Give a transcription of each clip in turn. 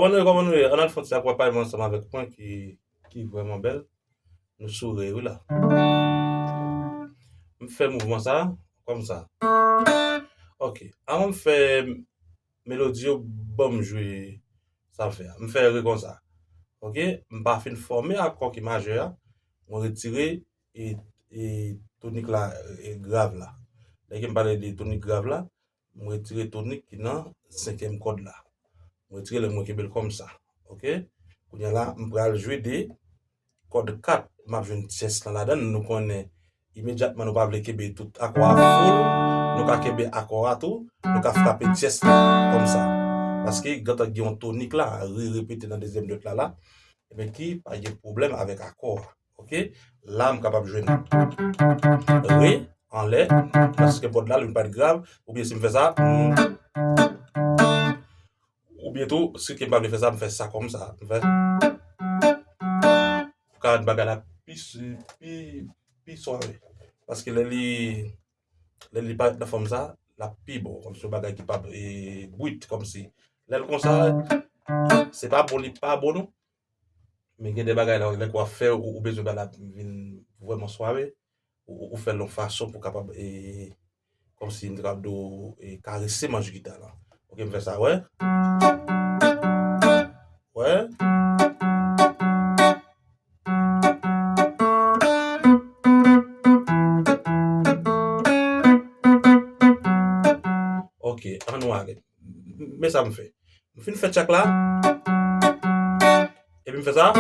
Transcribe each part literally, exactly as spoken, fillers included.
Kòman nou ye, kòman nou ye? Ann al fè yon ti akonpayman ansanm avèk mwen ki, ki vrèman bèl. Nou sou rey wi la. M fè mouvman sa, kòm sa. Ok. Avan m fè melodi yo, ban m jwe sa m fè a. M fè re konsa. Ok? M pa fin fòme akò ki majè a. Mwen retire e, e tonik la, e grav la. Lè ke m pale de tonik grav la, mwen retire tonik ki nan senkyèm kòd la. Mwen retire l, mwen kenbe l kòm sa. Ok? Kounye a la, m pral jwe de kòd kat, m ap jwenn tyès lan ladan l. Nou konnen imedyatman nou pa vle kenbe tout akò a full, nou ka kenbe akò a tou, nou ka frape tyès lan kòm sa. Paske gentan gen yon tonik la, re repete nan dezyèm dwèt la la, ebyen ki pa gen pwoblèm avèk akò a. Ok? La, m kapab jwenn re anlè, paske kòd la, li pa t grav, oubyen si m fè sa, mm, oubyen tou, si ke m pa vle fè sa, m fè sa kòm sa. M fè. Ou ka rann bagay la pi, pi, pi swave. Paske lè li, lè li parèt nan fòm sa, l ap pi bon. Kòmsi yon bagay ki pa, e, brit, kòmsi. Lè l konsa, se pa bon, li pa bon, non. Men gen de bagay la, lè w ap fè, ou, ou bezwen bagay la vin vrèman swave. Ou, ou, ou fè l yon fason pou kapab, e, kòmsi m te kapab di w, e, karese manch gita lan. Ok, m fè sa, wè. Wè. Ok, ann wè. Men sa m fè. M fin fè tchak la. Epi m fè sa.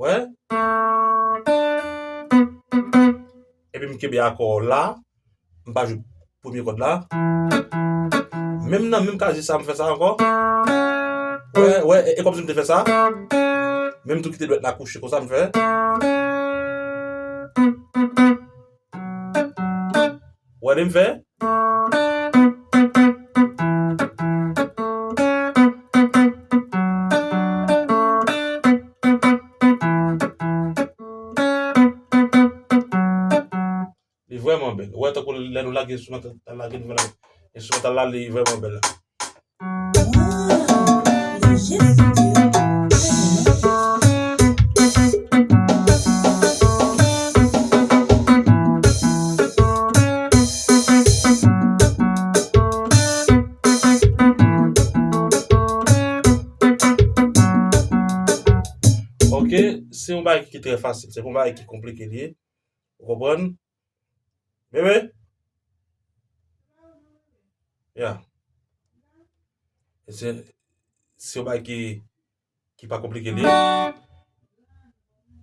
Wè. Epi m kenbe akò la. M pa jwe premye kòd la. Menm nan menm kazi sa, m fè sa ankò. Wè, wè, e, e kòmsi m te fè sa. Menm tou kite dwèt la kouche konsa, m fè. Wè de m fè. Li vrèman bèl. Ou wè tankou lè nou lage enstrimantal, lage nouvo la, enstrimantal la, li vrèman bèl. Ok, se yon bagay ki trè fasil, se pa yon bagay ki konplike li ye. Ou konprann? Bebe? Ya. E se, se yon bagay ki, ki pa konplike li.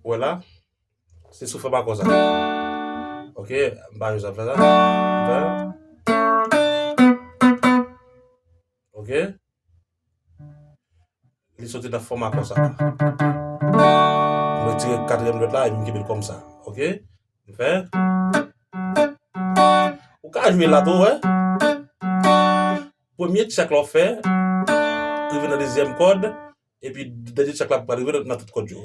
Ou wè la? Se sou fòm akò sa. Ok, m pa jwe sa, m fè sa. M fè. Ok. Li soti nan fòm akò sa. M retire katriyèm dwèt la e m kenbe l kòm sa. Ok? M fè. Ou ka jwe la tou, wè. Premye tchak la w fè, rive nan dezyèm kòd, epi dènye tchak la pral rive nan, nan tout kòd yo.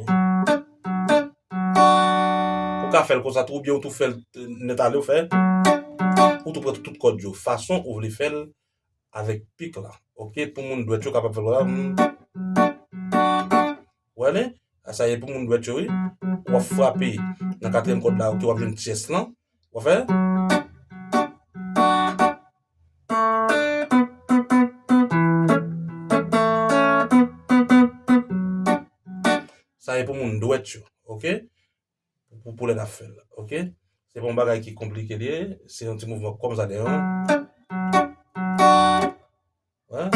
Ou ka fè l konsa tou, oubyen ou tou fè l nèt ale, ou fè. Ou tou pran tout kòd yo. Fason ou vle fè l, avèk pik la. Ok, pou moun dwèt yo kapab fè l konsa. Hmm. Wè, men, sa ye pou moun dwèt yo, wi. W ap frape nan katriyèm kòd la, ok, w ap jwenn tyès lan. W ap fè. Sa ye pou moun dwèt yo, ok? Pou, pou lè n ap fè l, ok? Se pa yon bagay ki konplike li ye, se yon ti mouvman kòm sa dèyè. Wè.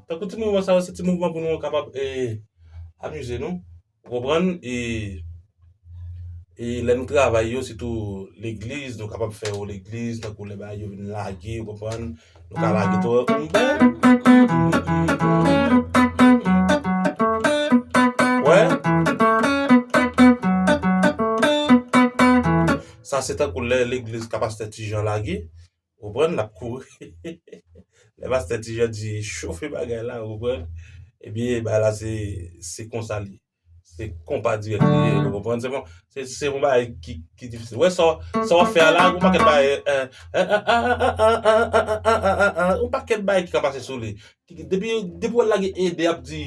Tankou ti mouvman sa yo, se ti mouvman pou nou kapab, eh, amize nou. Ou konprann? E, e lè nou travay yo, sitou legliz, nou kapab fè yo legliz, tankou lè bagay yo vin lage, ou konprann? Nou ka lage tou. Wè? Sa se tankou lè legliz kapasitè Ti Jan lage. Ou konprann? L ap kouri. Lè pastè Ti Jan di chofe bagay la, ou konprann? Ebyen, bagay la se, se konsa l ye. Se konpa dirèk li ye, ou konprann? Se bon, se, se yon bagay ki, ki difisil. Wè sa, sa w ap fè a la, yon pakèt bagay, eh, eh, eh, eh, eh, eh, eh, eh, eh, eh, eh, eh, eh, yon pakèt bagay ki ka pase sou li. Ki, ki, depi, depi w wè l lage ede ap di,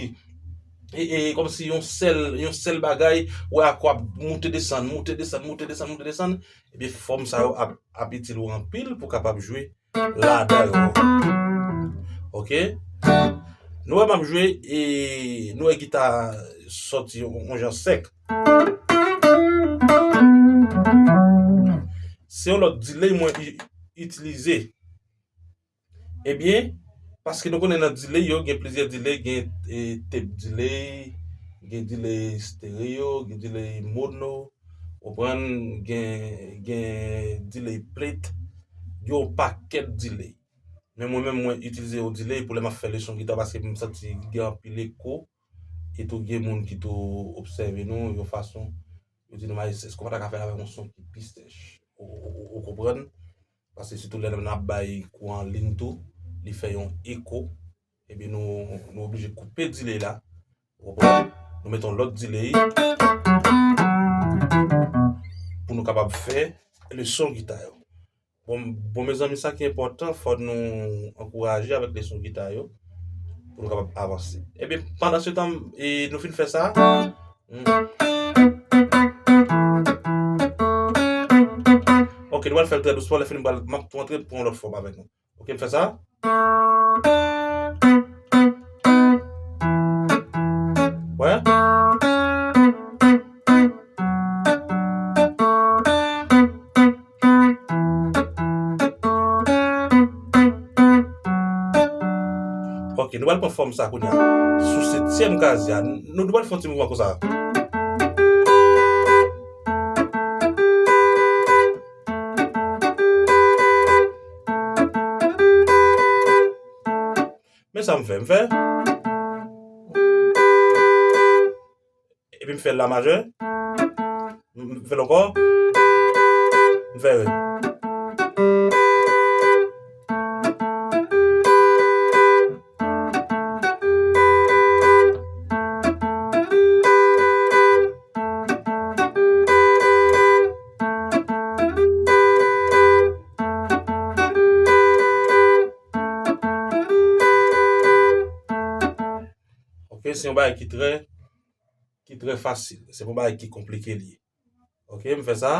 e, e, kòmsi yon sèl, yon sèl bagay, wè akò ap moute desann, moute desann, moute desann, moute desann, ebyen fòm sa yo ap, ap itil ou anpil pou kapab jwe ladan yo. Oke? Nou wè m ap jwe, e nou wè gita sòti yon, yon jan sèk. Se yon lòt delay mwen i-, itilize. Ebyen, paske nou konnen nan delay yo, gen plizyè delay, gen, e, tape delay, gen delay stereo, gen delay mono, ou konprann, gen, gen delay plate, gen yon pakèt delay. Men mwen menm, mwen itilize yon delay pou lè m ap fè leson gita, paske m santi gen anpil eko, e tou gen moun ki tou obsève nou yon fason, yo di nou, "Majeste, èske w pa ta ka fè l avèk yon son ki pi sèch?" Ou, ou, ou, ou konprann? Paske sitou lè n ap bay kou an liy tou, li fè yon eko, ebyen nou, nou oblije koupe delay la. Ou konprann? Nou mete yon lòt delay pou nou kapab fè leson gita yo. Bon, bon, mezanmi, sa ki enpòtan, fò nou ankouraje avèk leson gita yo pou nou kapab avanse. Ebyen, pandan se tan, e, nou fin fè sa. Hmm. Ok, nou pral fè l trè dousman, lè fini, m pral, m ap tou antre pou yon lòt fòm avèk nou. Ok, m fè sa. Wè. Ok, nou pral pran fòm sa kounye a. Sou setyèm kazi a, nou, nou pral fè yon ti mouvman konsa. Men sa m fè, m fè. Epi m fè la majè. M fè l ankò. M fè re. Ok, se yon bagay ki trè, ki trè fasil. Se pa yon bagay ki konplike li ye. Ok, m fè sa.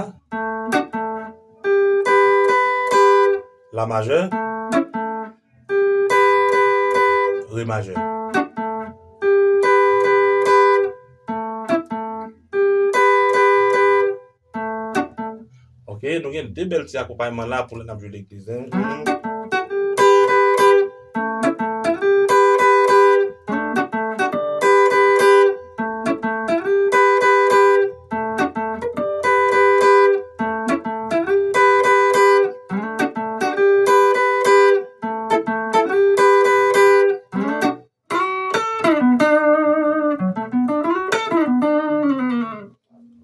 La majè. Re majè. Ok, nou gen de bèl ti akonpayman la pou lè n ap jwe legliz, hein.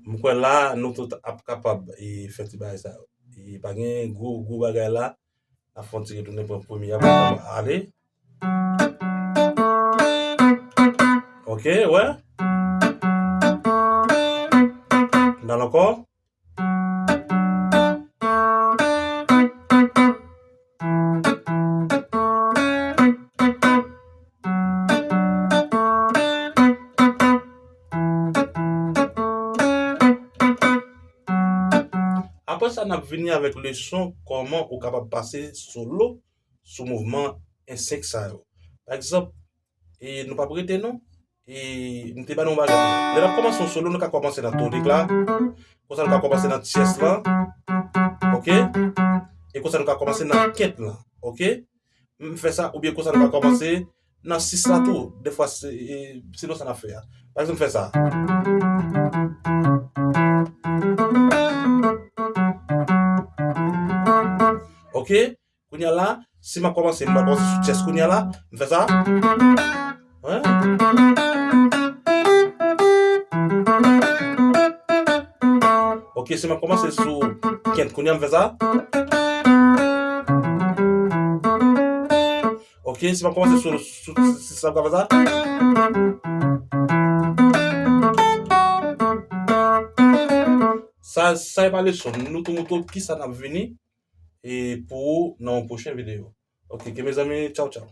M kwè la, nou tout ap kapab, e, fè ti bagay sa yo. E, pa gen gwo, gwo bagay la. N ap fè yon ti retounen pran premye a, ale. Ok, wè. N al ankò. Apre sa, n ap vini avèk leson kòman ou kapab pase solo sou mouvman en senk sa yo. Pa egzanp, e nou p ap rete non. E m te ba nou yon bagay. Lè n ap kòmanse yon solo, nou ka kòmanse nan tonik la. Konsa nou ka kòmanse nan tyès lan. Ok? E konsa nou ka kòmanse nan kent lan. Ok? M fè sa, oubyen konsa nou ka kòmanse nan sis la tou. Defwa, se, e, selon sa n ap fè a. Pa egzanp, m fè sa. Ok? Kounye a la, si m ap kòmanse, m pral kòmanse sou tyès kounye a la, m fè sa. Wi. Ok, si m ap kòmanse sou kent kounye a, m fè sa. Ok, si m ap kòmanse sou, sou, sou, si sa m ka fè sa. Sa, sa e pa leson. Nou tou moutre w kisa n ap vini e pou ou nan yon pwochen videyo. Ok, ke mezanmi, tchaw, tchaw.